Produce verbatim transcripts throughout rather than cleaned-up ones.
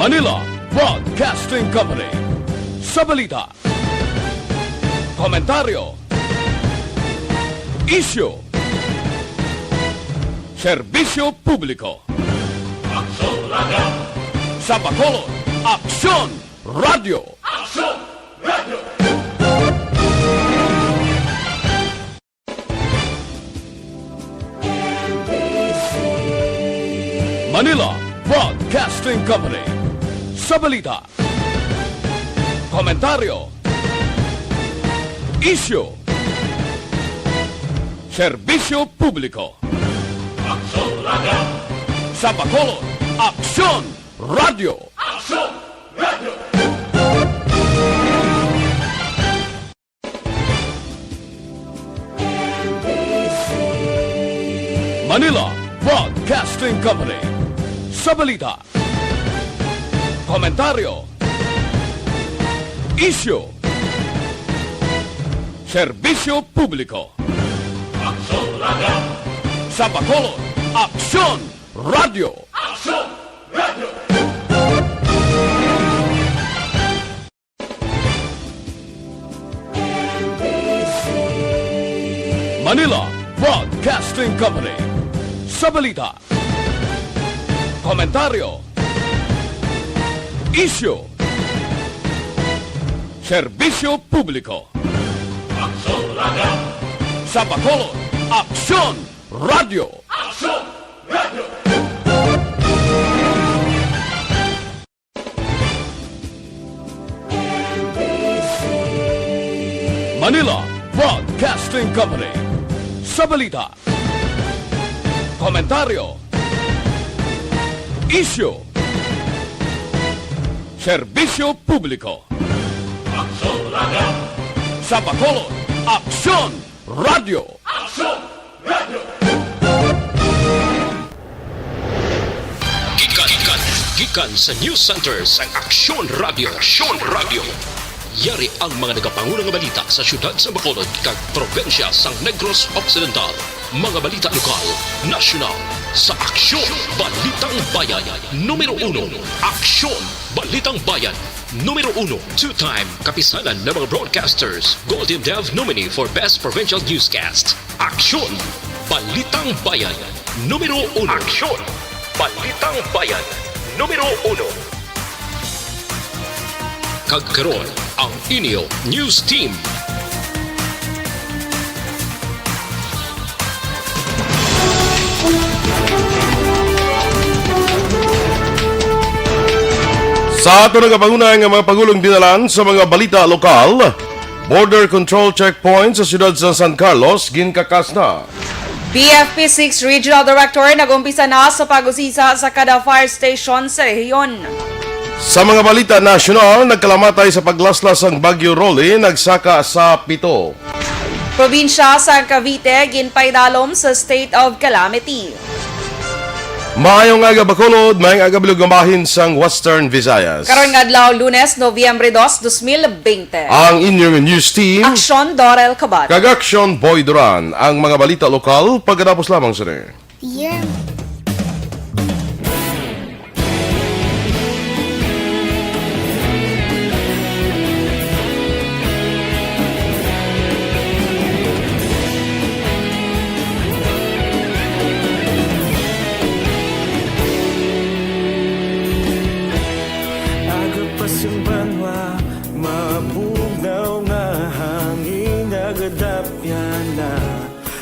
Manila Broadcasting Company. Sa balita, komentaryo, isyu, serbisyo publiko. Aksyon Radio! Sa Bacolod, Aksyon Radio! Aksyon Radio! Manila Broadcasting Company. Sa balita, komentaryo, isyu, serbisyo publiko. Aksyon Radio! Sa Bacolod, Aksyon Radio! Aksyon Radio! Manila Broadcasting Company. Sa balita, komentaryo, isyu, serbisyo publiko. Aksyon Radio! Sa Bacolod, Aksyon Radio! Aksyon Radio! Manila Broadcasting Company. Sa balita, komentaryo, isyu, serbisyo publiko. Aksyon Radio! Sa Bacolod, Aksyon Radio! Aksyon Radio! Manila Broadcasting Company. Sa balita, komentaryo, isyu, serbisyo publiko. Aksyon Radio! Sa Bacolod, Aksyon Radio! Aksyon Radio! Gikan, gikan, gikan sa News Center sang Aksyon Radio. Aksyon Radio. Yari ang mga nagapanguna nga balita sa siyudad sa Bacolod kag probinsya sang Negros Occidental. Mga balita lokal, nasyonal, sa Aksyon Balitang Bayan. Numero uno, Aksyon Balitang Bayan. Numero uno, two-time Kapisanan ng mga Broadcasters Golden Dove nominee for Best Provincial Newscast. Aksyon Balitang Bayan, numero uno. Aksyon Balitang Bayan, numero uno. Kag karon, ang inyo news team. Sa ato nagapanguna nga mga pagulong dinalan sa mga balita lokal, border control checkpoint sa siyudad sa San Carlos ginkakas na. B F P six Regional Director nag-umpisa na sa pag-usisa sa kada fire station sa rehiyon. Sa mga balita nasyonal, nagkalamatay sa paglaslas ang Bagyo Rolly, nagsaka sa pito. Probinsya sa Cavite ginpaidalom sa state of calamity. Maayong aga, Bacolod, maayong aga, bilog nga bahin sang Western Visayas. Karon nga adlaw, Lunes, Nobyembre dos, dos mil bente. Ang inyong news team, Aksyon Dorel Cabal. Kag Aksyon Boy Duran. Ang mga balita lokal pagkatapos lamang sini. Yeah. Aga pa sing banwa, mabugnaw nga hangin, nagadapyan na.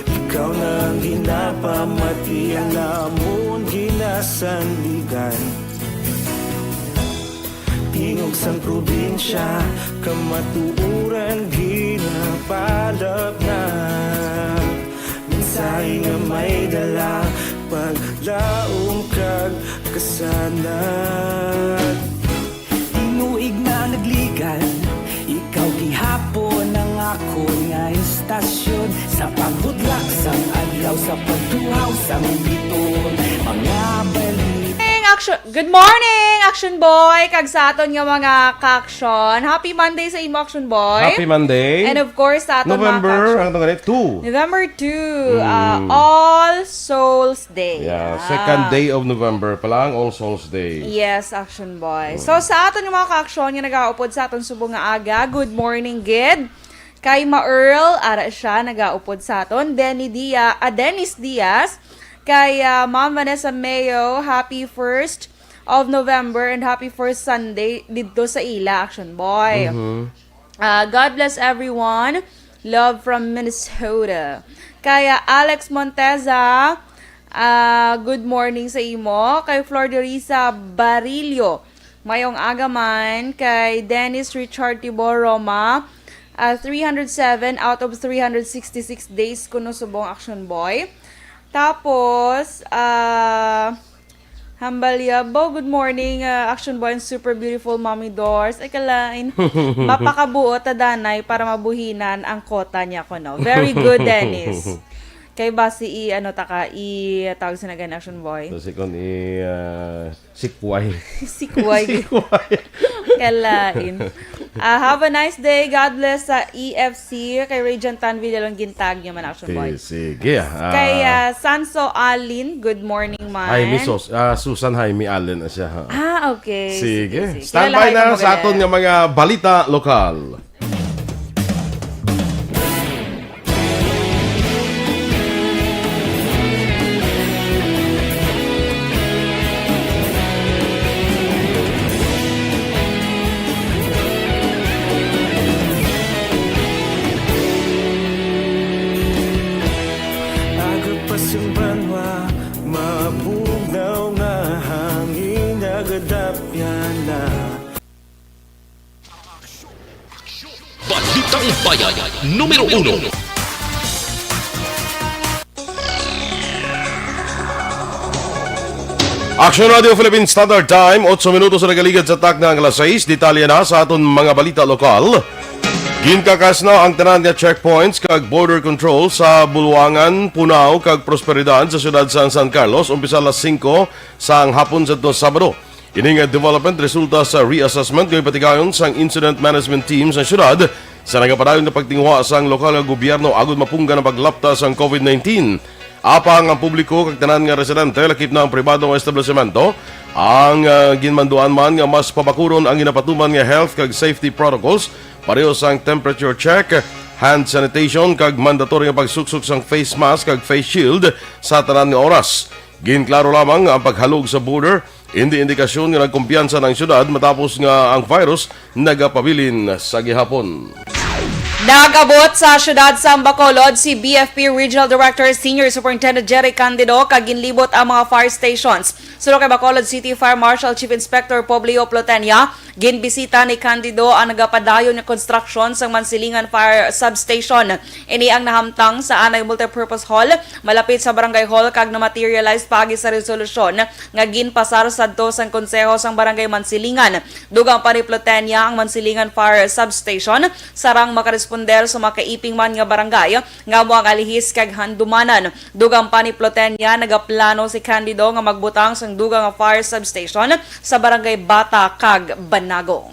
Ikaw na ang ginapamati, ang amon ginasandigan. Tingog sang probinsya, kamatuoran ginapalapnat. Mensahe nga may dala, paglaom kag kasanag. Tinuig na nagligan, ikaw gihapon ang akon nga istasyon. Sa pagbudlak sang adlaw, sa pagtuhaw sang biton, mga balita. Ning Action- Good morning, Action Boy! Kag sa aton nga mga ka-action, happy Monday sa imo, Action Boy! Happy Monday. And of course, sa aton November, mga ka-action, ang tungani, two. November two, ah, Mm. All Souls Day. Yeah, Ah. second day of November pa lang, All Souls Day. Yes, Action Boy. Mm. So, sa aton nga mga ka-action nga nagaupod sa aton subong nga aga, good morning, gid. Kay Ma Earl, ara siya, nagaupod sa aton. Denny Dia-, ah, Dennis Diaz. Kay, ah, Ma'am Vanessa Mayo, happy first of November and happy first Sunday didto sa ila, Action Boy. Mhm. Ah, God bless everyone. Love from Minnesota. Kay, ah, Alex Monteza, ah, good morning sa imo. Kay Flor Dorisa Barillo, mayong aga man. Kay Dennis Richard Tibor Roma, ah, three hundred seven out of three hundred sixty-six days kuno subong, Action Boy. Tapos, ah, Hambalyabo, good morning, ah, Action Boy and super beautiful Mommy Dors. Ay, kalain. Mapakabuo ta danay para mabuhinan ang kota niya kuno. Very good, Dennis. Kay basi i, ano, ta ka, i, tawag sa nagan, Action Boy? Basi kon i, ah, sikway. Sikway. Sikway. Kalain. Ah, have a nice day. God bless sa E F C. Kay Radiant Tan Villalon, gintag niya man, Action Boy. Sige, ah. Kay, ah, Sanso Alin, good morning man. Jaime Sos-, ah, Susan Jaime Allen na siya, ha? Ah, okay. Sige. Sige, sige. Standby na sa aton nga mga balita lokal. Aga pa sing banwa, mabugnaw nga hangin, nagadapya na. Balitang Bayan numero uno. Action Radio Philippine Standard Time, otso minutos na nagaligad sa takna ang alas sais. Detalye na sa aton mga balita lokal. Ginkakas na ang tanan nga checkpoints kag border control sa Buluangan, Punao, kag Prosperidad sa siyudad sang San Carlos, umpisa alas singko sang hapon sadto Sabado. Ini nga development resulta sa reassessment nga ipatigayon sang Incident Management Team sa siyudad sa nagapadayon nga pagtinguha sang lokal nga gobyerno agud mapunggan ang paglapta sang covid nineteen. Apang ang publiko kag tanan nga residente, lakip na ang pribado nga establisemento, ang, ah, ginmanduan man nga mas pabakuron ang ginapatuman nga health kag safety protocols, pareho sang temperature check, hand sanitation, kag mandatory nga pagsuksok sang face mask kag face shield sa tanan nga oras. Ginklaro lamang ang paghalog sa border, indi indikasyon nga nagkumpiyansa na ang siyudad matapos nga ang virus nagapabilin sa gihapon. Nag-abot sa siyudad sang Bacolod si B F P Regional Director Senior Superintendent Jerry Candido kag ginlibot ang mga fire stations. Suno kay Bacolod City Fire Marshal Chief Inspector Poblio Plotenia, ginbisita ni Candido ang nagapadayon nga konstruksyon sang Mansilingan Fire Substation. Ini ang nahamtang sa anay multipurpose hall malapit sa Barangay Hall kag na-materialize paagi sa resolusyon nga ginpasar sadto sang Konseho sang Barangay Mansilingan. Dugang pa ni Plotenia ang Mansilingan Fire Substation, sarang makaresponder sa mga kaiping man nga barangay nga amo ang alihis kag handumanan. Dugang pa ni Plotenia, nagaplano si Candido nga magbutang sang dugang nga fire substation sa Barangay Bata kag Banago.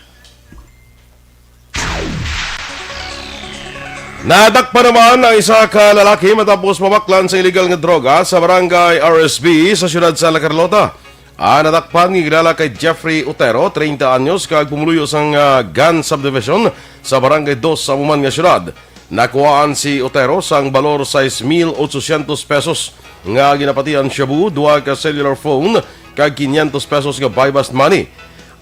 Nadakpan naman ang isa ka lalaki matapos mabaklan sa iligal nga droga sa barangay R S B sa siyudad sa La Carlota. Ang nadakpan nga kilala kay Jeffrey Otero, treinta anyos, kag pumuluyo sang, ah, Gan Subdivision sa Barangay Dos sa amo man nga siyudad. Nakuhaan si Otero sang balor sais mil otsosyentos pesos nga ginapatian shabu, duha ka cellular phone, kag kinyentos pesos nga buy-bust money.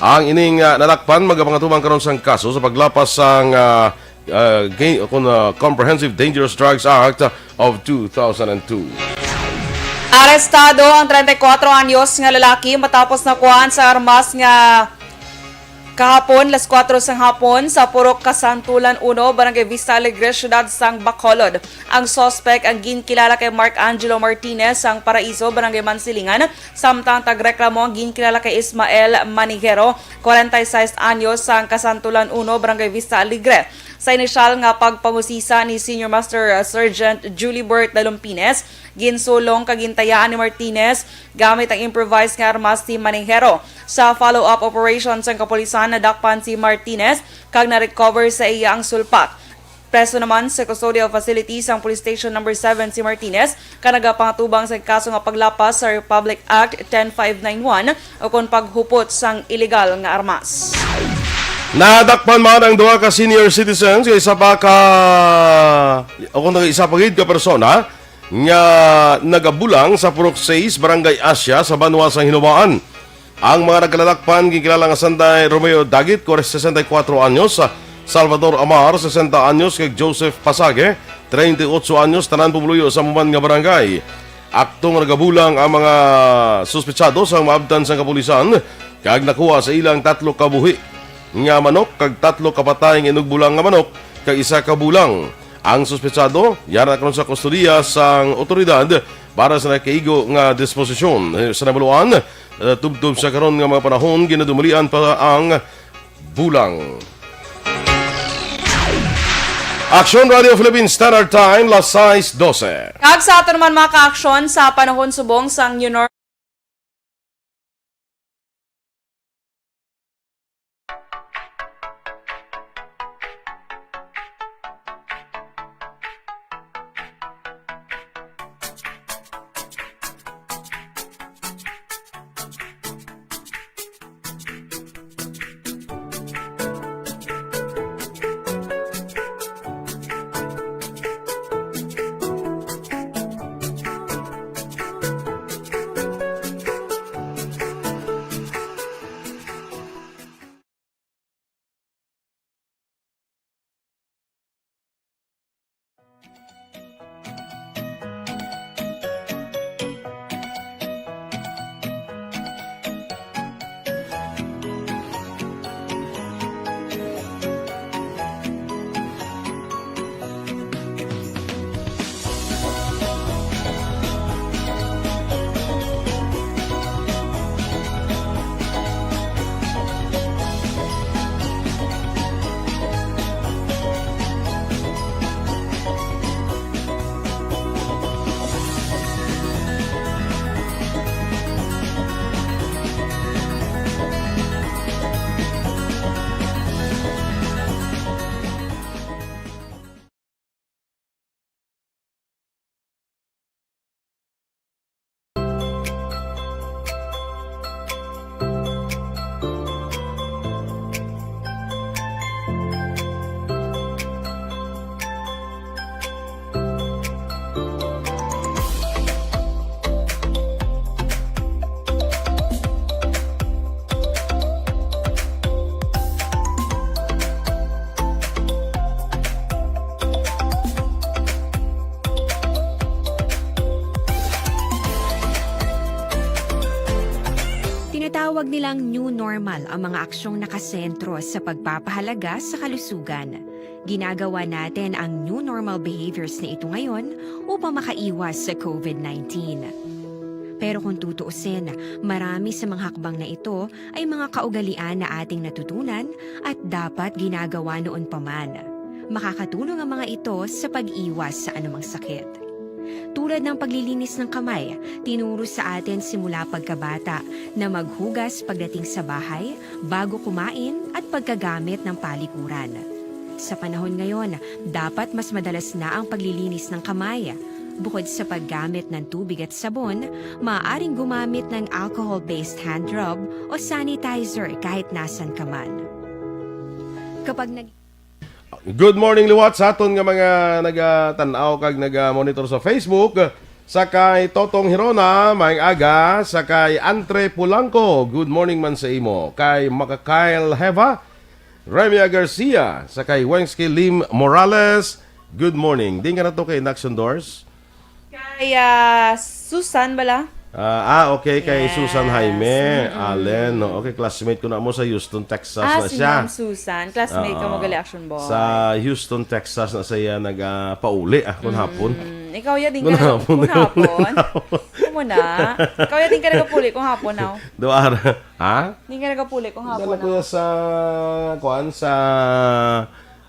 Ang ining, ah, nadakpan magapangatubang karon sang kaso sa paglapas sang, ah, ah, ga-, kun, ah, Comprehensive Dangerous Drugs Act of two thousand and two. Arestado ang treinta y cuatro anyos nga lalaki matapos nakuhaan sa armas nga Kahapon, las kuwatro sang hapon, sa Purok Kasantulan uno, Barangay Vista Alegre, Siyudad sang Bacolod. Ang suspek ang ginkilala kay Mark Angelo Martinez sang Paraiso, Barangay Mansilingan, samtang tagreklamo ang ginkilala kay Ismael Manigero, kwarenta y seis anyos, sang Kasantulan uno, Barangay Vista Alegre. Sa inisyal nga pagpangusisa ni Senior Master Sergeant Julibert Dalumpines, ginsulong kag gintayaan ni Martinez gamit ang improvised nga armas si Manigero. Sa follow-up operation sang kapulisan, nadakpan si Martinez kag na-recover sa iya ang sulpak. Preso naman sa custodial facility sang Police Station Number Seven si Martinez, kag nagapangatubang sa kaso nga paglapas sa Republic Act ten five nine one ukon paghupot sang iligal nga armas. Nadakpan man ang duha ka senior citizens kag isa pa ka, o kung isa pa gid ka persona nga nagabulang sa Purok Seis, Barangay Asia, sa banwa sang Hinoa-an. Ang mga nagkaladakpan ginkilala nga sanday Romeo Dagit, sesenta y cuatro anyos, Salvador Amar, sesenta anyos, kag Joseph Pasage, treinta y ocho anyos, tanan pumuluyo sa amo man nga barangay. Akto nga nagabulang ang mga suspetsado sa maabtan sang kapulisan kag nakuha sa ilang tatlo ka buhi nga manok kag tatlo ka patay nga inugbulang nga manok kag isa ka bulang. Ang suspetsado yara na karon sa kustodiya sang otoridad para sa nakaigo nga disposisyon. Sa nabaluan, eh, tubtob sa karon nga mga panahon, ginadumalian pa ang bulang. Aksyon Radio Philippines Standard Time, las sais dose. Kag sa ato naman, mga kaaksyon, sa panahon subong sang New Normal. Tinatawag nilang new normal ang mga aksyong nakasentro sa pagpapahalaga sa kalusugan. Ginagawa natin ang new normal behaviors na ito ngayon upang makaiwas sa covid nineteen. Pero kung tutuusin, marami sa mga hakbang na ito ay mga kaugalian na ating natutunan at dapat ginagawa noon pa man. Makakatulong ang mga ito sa pag-iwas sa anumang sakit. Tulad ng paglilinis ng kamay, tinuro sa atin simula pagkabata na maghugas pagdating sa bahay, bago kumain, at pagkagamit ng palikuran. Sa panahon ngayon, dapat mas madalas na ang paglilinis ng kamay. Bukod sa paggamit ng tubig at sabon, maaaring gumamit ng alcohol-based hand rub o sanitizer kahit nasan ka man. Kapag nag- Good morning liwat sa aton nga mga nagatan-aw kag naga-monitor sa Facebook. Sa kay Totong Hirona, maayong aga. Sa kay Antre Pulangco, good morning man sa imo. Kay Makakail Heva, Remia Garcia, sa kay Wengski Lim Morales, good morning. Din ka na to kay Naxon Doors? Kay, ah, Susan bala? Ah, ah, okay, kay Susan Yes. Jaime Mm-mm. Allen, no? Okay, classmate ko na mo sa Houston, Texas Ah, na si siya. Ma'am Susan, classmate ka mo Oo. gali, Action Boy. Sa Houston, Texas na siya nagapauli, ah, kung Mm. hapon. Ikaw, ya, din Kung ka naga-, hapon, kung yun. hapon. Kung muna. Ikaw, ya, din ka nagapuli kung hapon, now. Do ara. Ha? Din ka nagapuli kung hapon, Dala ko now. ya sa, kuan, sa,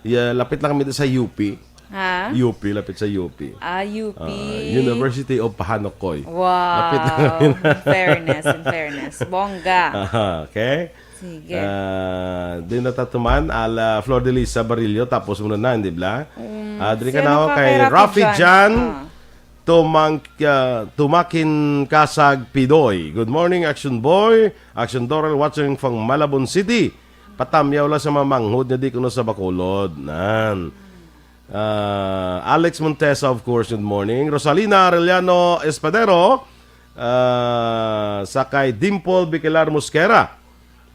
ya, lapit lang kami sa U P. Ha? U P, lapit sa U P. Ah, U P. Ah, University of Pahanokoy. Wow. Lapit lang kami na. In fairness, in fairness. Bongga. Aha, okay. Sige. Ah, din natatuman, ala Flor de Lisa Barillo, tapos muna na, di ba? Mm, Ah, diri si ka ano na ako ka, kay kay Rafi Rafi Jan. Jan. Ah. Tumang-, ah, Tumakin Kasag Pidoy. Good morning, Action Boy. Action Doral watching from Malabon City. Patamyaw lang sa mamanghod nga di kuno sa Bacolod. Nan. Ah, Alex Montesa, of course, good morning. Rosalina Arellano Espadero, ah, sa kay Dimple Biquilar Mosquera.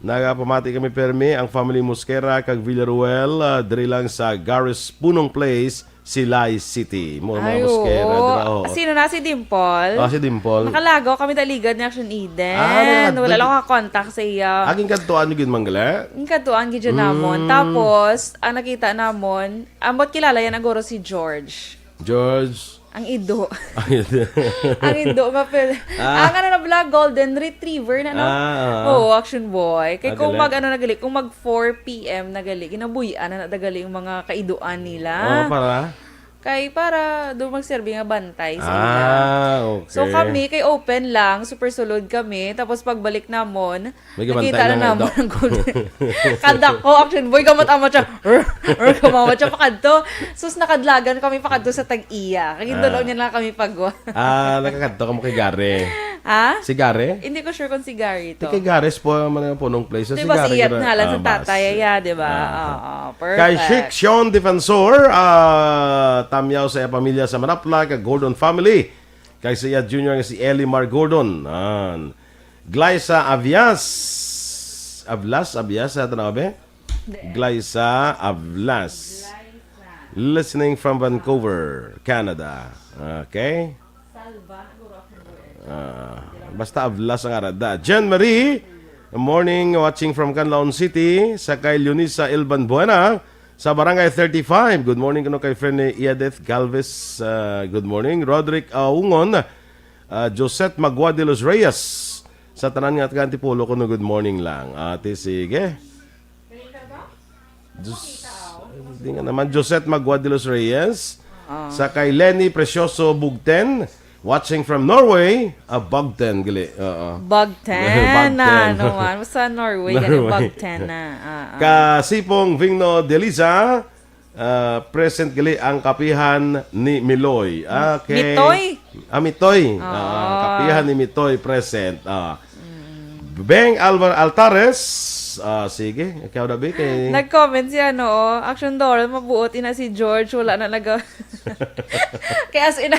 Nagapamati kami permi ang family Mosquera kag Villaruel, ah, diri lang sa Garis Punong Place, Silay City. Mo mga Ay, Mosquera, oo. dira, oh. Sino na, si Dimple? Ah, si Dimple. Nakalagaw kami daligad ni Action Eden. Ah, nag-, Wala nag-, lang ako contact sa iya. Aging kadtuan ni Ginmang Gala? Ang kadtuan, gid yun namon. Mm. Tapos, ang nakita namon, ambot kilala yan, aguro si George. George. Ang ido. Ang ido. Ang ido nga pil-, Ah. ang ano na bala, golden retriever na, no? Ah, ah. Oo, Action Boy. Kay Ah, kung galing. mag, ano na gali, kung mag four P M na gali, ginabuy-an na na gali yung mga kaiduan nila. Oh, para? Kay para do magserbi nga bantay sa ila. Ah, okay. So kami, kay open lang, super sulod kami. Tapos pagbalik namon, May gabantay Nakita na lang namon ito. ang golden. Kadako, Action Boy, gamot-amot siya. Rr, rr, gamot siya pakadto. Sus, nakadlagan kami pakadto sa tag-iya. Kagintulong Ah. niya lang kami pagwa. Ah, nakakadto ka mo kay Gary. Ha? Si Gary? Hindi ko sure kung si Gary to. Di kay Gary, spo-, man ang punong place. Di Si ba Gary, si Yat Gary. nga lang Ah, sa tatay, bas. ya, di ba? Ah. Oo, Kay perfect. Chic Sean Defensor, ah, tamyaw sa iya pamilya sa Manapla, kag Gordon family. Kay sa iya junior nga si Ellie Mar Gordon. An. Glyza Avias. Avlas, Avias, sa tanaw, be? Hindi. Glyza Avlas. Glyza. Listening from Vancouver, Canada. Okay. Salva, siguro ako, Ah, basta Avlas ang arada. Jen Marie, morning, watching from Canlaon City. Sa kay Leonisa Ilban Buena, sa Barangay thirty-five. Good morning kuno kay friend ni Edith Galvez. Ah, good morning. Roderick Aungon, ah, Josette Magua de los Reyes. Sa tanan nga taga Antipolo kuno, good morning lang. Ate, sige. Diyos, di nga naman, Josette Magua de los Reyes. Ah. Sa kay Lenny Precioso Bugten, watching from Norway. Ah, Bugten, gali. Oo. Bugten, Bugten. na naman. Sa Norway, gani, Norway. Bugten na. Ah, ah. Ka Sipong Vingno Deliza, ah, present gali ang kapihan ni Miloy. Ah, okay. Mitoy? Ah, Mitoy. Ah. Ah, kapihan ni Mitoy present. Ah. Mm. Beng Alvar Altares. Ah, sige. Ikaw na, Be, kay Nag-comment si ano, oh, Action Doral, mabuot ina si George, wala na naga-, Kaya as in,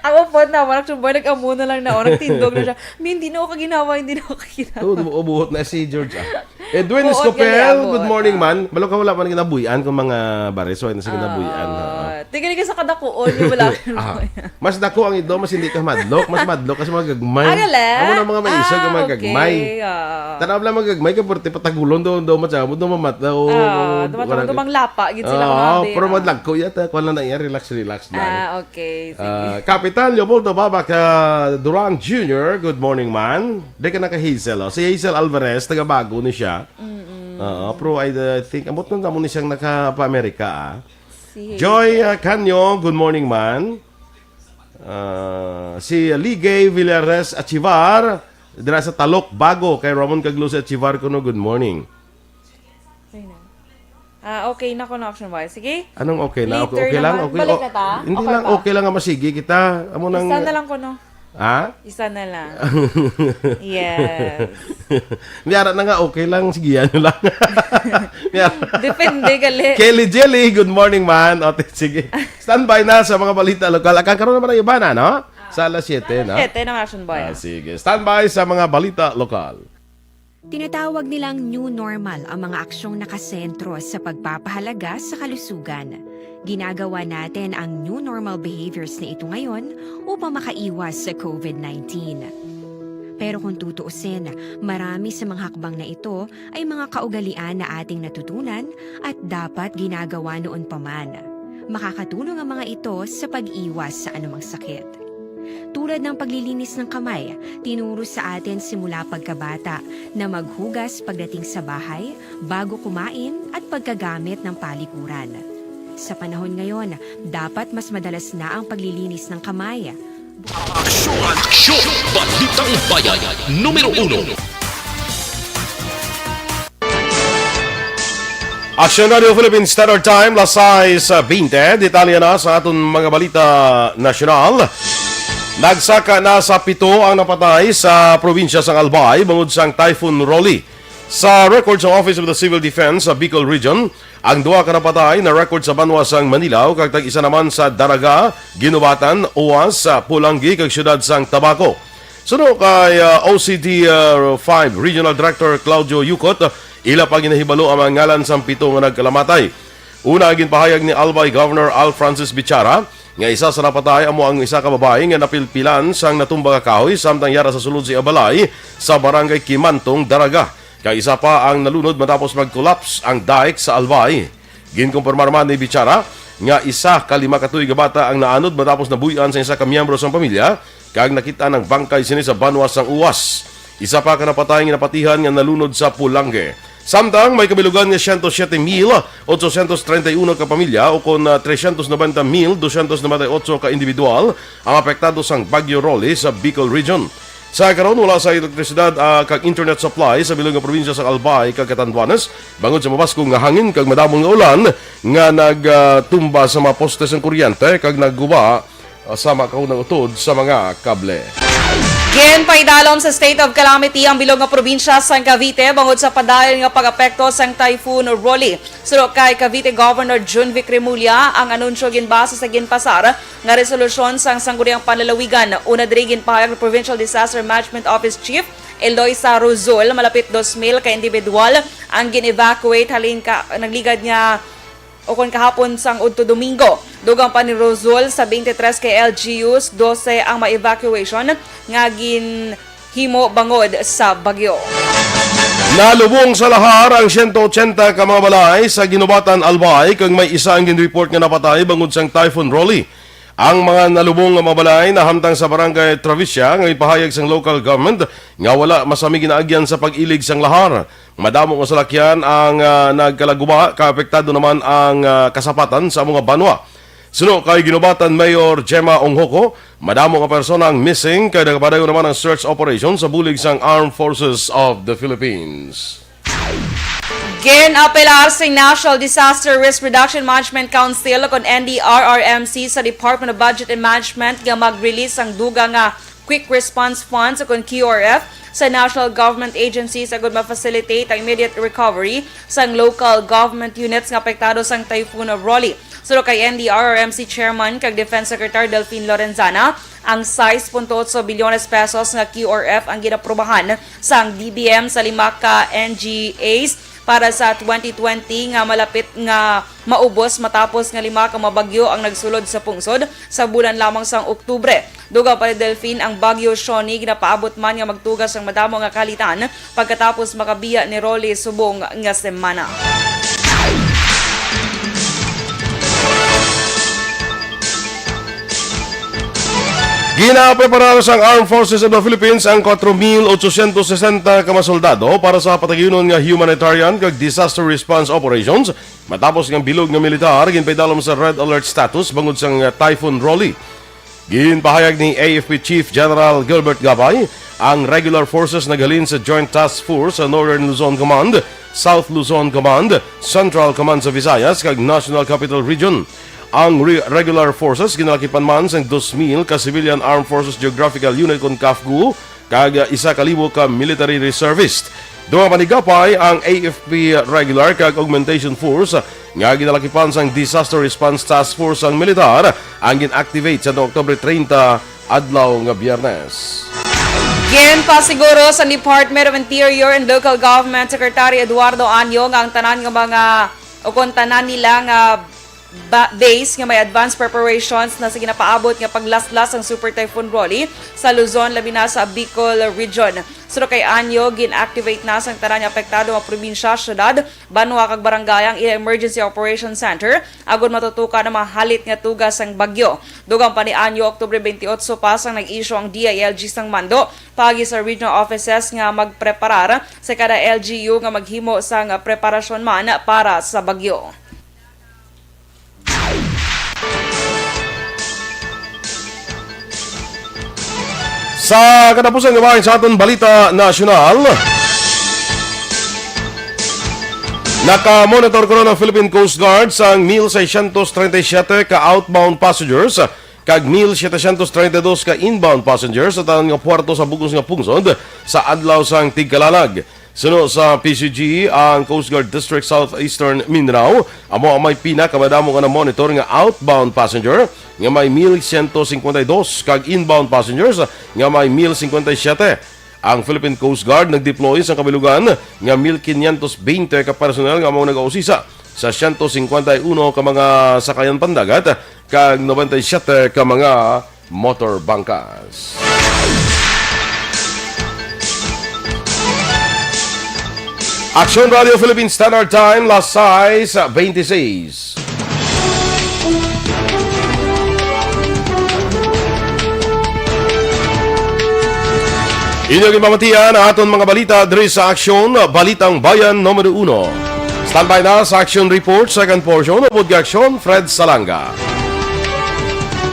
ang upod na, Action Boy, nag-amo na lang na, oh, nagtindog na siya. "Mi, hindi na ako kaginawa, hindi na ako kaginawa." Oo, ubuhot na si George, ah. Edwin Buot Escopel, gali, ah, good buot, morning, ah. man. Balo ka, wala man ginabuyan kung mga baris, wala na siya ginabuyan, Ah, ha. Tingnan ka sa kadakuon, yung wala. Ah, mas dako ang ido, mas hindi ka madlok, mas madlok ka sa mga gagmay. Ah, gali? Amo na mga maisog ang mga Ah, gagmay. okay, ah. Tanaw lang mga gagmay, ka pwerte patagulon daw, daw matsamod, daw mamat-, daw, Ah, daw matsamod, wala daw manglapa, gid sila Ah, kumabi, pero ah. madlagko yata, kuwan lang na iya, relax, relax lang. Ah, okay, sige. Ah, Kapitan Leopoldo Babak, ah, Durang Junior, good morning, man. Di ka na ka Hazel, oh. Si Hazel Alvarez, taga Bago ni siya. Mm-mm. Oo, pero I, I think, ambot na naman ni siyang naka-pa-Amerika, ah. Si Joy, Hazel. ah, Canyo, good morning, man. Ah, si Ligay Villares Achivar, dira sa Talok, Bago, kay Ramon kag Lucy Achivar kuno, good morning. Okay na. Ah, okay na kuno, Action Boy. Sige. Anong okay na? Okay, Later okay lang? naman. Okay, Balik oh, na ta? hindi Okay lang, pa? okay lang nga masigi kita. Amo nang Isa na lang kuno. Ha? Isa na lang. Yes. Miyara na nga, okay lang. Sige, ano lang. Miyara. Depende, gali. Kelly Jelly, good morning, man. O, t-, sige. Standby na sa mga balita lokal. Ang karon naman ang iba na, no? Sa alas siyete, no? Siyete na, Action Boy, Ah, ah. sige. Standby sa mga balita lokal. Tinatawag nilang new normal ang mga aksyong nakasentro sa pagpapahalaga sa kalusugan. Ginagawa natin ang new normal behaviors na ito ngayon upang makaiwas sa covid nineteen. Pero kung tutuusin, marami sa mga hakbang na ito ay mga kaugalian na ating natutunan at dapat ginagawa noon pa man. Makakatulong ang mga ito sa pag-iwas sa anumang sakit. Tulad ng paglilinis ng kamay, tinuro sa atin simula pagkabata na maghugas pagdating sa bahay, bago kumain at pagkagamit ng palikuran. Sa panahon ngayon, dapat mas madalas na ang paglilinis ng kamay. Aksyon! Aksyon! Balitang Bayan, numero uno. Aksyon Radio Philippines Standard Time, las sais bente. Detalye na sa aton mga balita nasyonal. Nagsaka na sa pito ang napatay sa probinsya sang Albay bangod sang Typhoon Rolly. Sa record sa Office of the Civil Defense sa Bicol Region, ang duha ka napatay na record sa banwa sang Manilao kag tag-isa naman sa Daraga, Guinobatan, Oas, Polangui kag siyudad sang Tabaco. Suno kay ah, O C D ah, five Regional Director Claudio Yucot, ila pa ginahibalo ang mga ngalan sang pito nga nagkalamatay. Una, ginpahayag ni Albay Governor Al Francis Bichara nga isa sa napatay amo ang isa ka babayi nga napilpilan sang natumba nga kahoy samtang yara sa sulod sa iya balay sa Barangay Kimantong, Daraga. Kag isa pa ang nalunod matapos mag-collapse ang dike sa Albay. Ginkumpirmar man ni Bichara nga isa ka lima ka tuig nga bata ang naanod matapos nabuy-an sa isa ka miyembro sang pamilya kag nakit-an ang bangkay sini sa banwa sang Uwas. Isa pa ka napatay nga napatihan nga nalunod sa Pulange. Samtang may kabilugan nga siyento siyete mil otsosyentos treinta y uno ka pamilya, o kon ah, tresyentos nobenta mil dosyentos nobenta y otso ka individual ang apektado sang Bagyo Rolly sa Bicol Region. Sa karon, wala sa elektrisidad ah, kag internet supply sa bilog nga probinsya sang Albay kag Catanduanes bangod sa mabaskog nga hangin kag madamo nga ulan nga nagtumba sa mga poste sang kuryente kag nagguba ah, sa makaunang utod sa mga kable. Ginpaidalom sa state of calamity ang bilog nga probinsya sang Cavite bangod sa padayon nga pag-apekto sang Typhoon Rolly. Suno kay Cavite Governor Junvic Remulla, ang anunsyo ginbase sa ginpasar nga resolusyon sang Sangguniang Panlalawigan. Una diri, ginpahayag ni Provincial Disaster Management Office Chief Eloisa Ruzol, malapit dos mil ka individual ang gin-evacuate halin ka nagligad nga o kon kahapon sang udto Domingo. Dugang pa ni Ruzol, sa twenty-three ka L G Us, dose ang mga evacuation nga ginhimo bangod sa bagyo. Nalubong sa lahar ang siyento otsenta ka mga balay sa Guinobatan, Albay, kag may isa ang gin-report nga napatay bangod sang Typhoon Rolly. Ang mga nalubong nga mga balay nahamtang sa Barangay Travisia nga ipahayag sang local government nga wala masami ginaagyan sa pag-ilig sang lahar. Madamo nga salakyan ang ah, nagkalaguba, kaapektado naman ang ah, kasapatan sa amo nga banwa. Suno kay Guinobatan Mayor Gemma Onghoco, madamo nga persona ang missing kay nagapadayon naman ang search operation sa bulig sang Armed Forces of the Philippines. Ginapelar sing National Disaster Risk Reduction Management Council kon N D R R M C sa Department of Budget and Management nga mag-release sang dugang nga Quick Response Funds o kon Q R F sa national government agencies agud ma-facilitate ang immediate recovery sang local government units nga apektado sang Typhoon Rolly. Suno kay N D R R M C Chairman kag Defense Secretary Delfin Lorenzana, ang sais punto otso bilyones pesos nga Q R F ang ginaprubahan sang D B M sa lima ka N G As para sa twenty twenty nga malapit nga maubos matapos nga lima ka mga bagyo ang nagsulod sa pungsod sa bulan lamang sang Oktubre. Dugang pa ni Delfin, ang Bagyo Shoni ginapaabot man nga magtuga sang madamo nga kahalitan pagkatapos makabiya ni Rolly subong nga semana. Ginapreparar sang Armed Forces of the Philippines ang kwatro mil otsosyentos sesenta ka mga soldado para sa patagayunon nga humanitarian kag disaster response operations matapos nga ang bilog nga militar ginpaidalom sa red alert status bangod sang Typhoon Rolly. Ginpahayag ni A F P Chief General Gilbert Gabay, ang regular forces naghalin sa Joint Task Force sa Northern Luzon Command, South Luzon Command, Central Command sa Visayas, kag National Capital Region. Ang re- regular forces ginalakipan man sang dos mil ka Civilian Armed Forces Geographical Unit kon CAFGU, kag isa ka libo ka military reservist. Dugang pa ni Gabay, ang A F P Regular kag Augmentation Force nga ginalakipan sang Disaster Response Task Force sang militar ang gin-activate sa Oktubre treinta, adlaw nga Biyernes. Ginpasiguro sa Department of Interior and Local Government Secretary Eduardo Año nga ang tanan nga mga o kon tanan nila nga ba-, base nga may advanced preparations na sa ginapaabot nga paglaslas sang Super Typhoon Rolly sa Luzon, labi na sa Bicol Region. Suno kay Anyo, gin-activate na sang tanan nga apektado nga probinsya, syudad, banwa kag barangay ang ila Emergency Operation Center agod matutukan ang mga halit nga tuga sang bagyo. Dugang pa ni Anyo, Oktubre twenty-eight pa sang nag-issue ang D I L G sang mando paagi sa regional offices nga magpreparar sa kada L G U nga maghimo sang preparasyon man para sa bagyo. Sa katapusan nga bahin sa aton balita nasyonal, naka-monitor karon ang Philippine Coast Guard sang mil seiscientos treinta y siete ka outbound passengers kag mil setecientos treinta y dos ka inbound passengers sa tanan nga puerto sa bug-os nga pungsod sa adlaw sang tigkalalag. Suno sa P C G, ang Coast Guard District Southeastern Mindanao amo ang may pinakamadamo nga na-monitor nga outbound passenger, nga may mil siyento singkwenta y dos, kag inbound passengers nga may mil singkwenta y siyete. Ang Philippine Coast Guard nag-deploy sang kabilugan nga mil quinientos veinte ka personnel nga amo nagausisa sa siyento singkwenta y uno ka mga sakayan pandagat kag nobenta y siyete ka mga motor bangkas. Aksyon Radio Philippine Standard Time, las sais beintiseis. Inyo ginpamatian ang aton mga balita diri sa Aksyon, Balitang Bayan Numero Uno. Standby na sa Aksyon Report, second portion, upod kay Aksyon, Fred Salanga.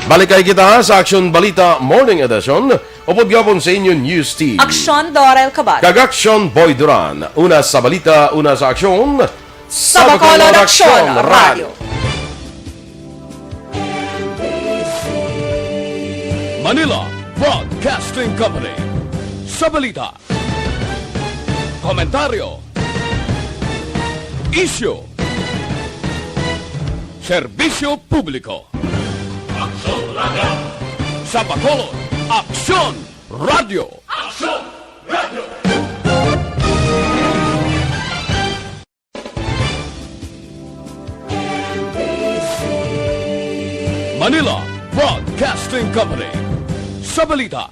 Balik kay kita sa Aksyon Balita Morning Edition, upod gihapon sa inyo News Team. Aksyon, Dorel Cabal. Kag Aksyon, Boy Duran. Una sa balita, una sa aksyon, sa Bacolod Aksyon Radio. Manila Broadcasting Company. Sa balita, komentaryo, isyu, serbisyo publiko. Aksyon Radio. Sa Bacolod, Aksyon Radio. Aksyon Radio. Manila Broadcasting Company. Sa balita,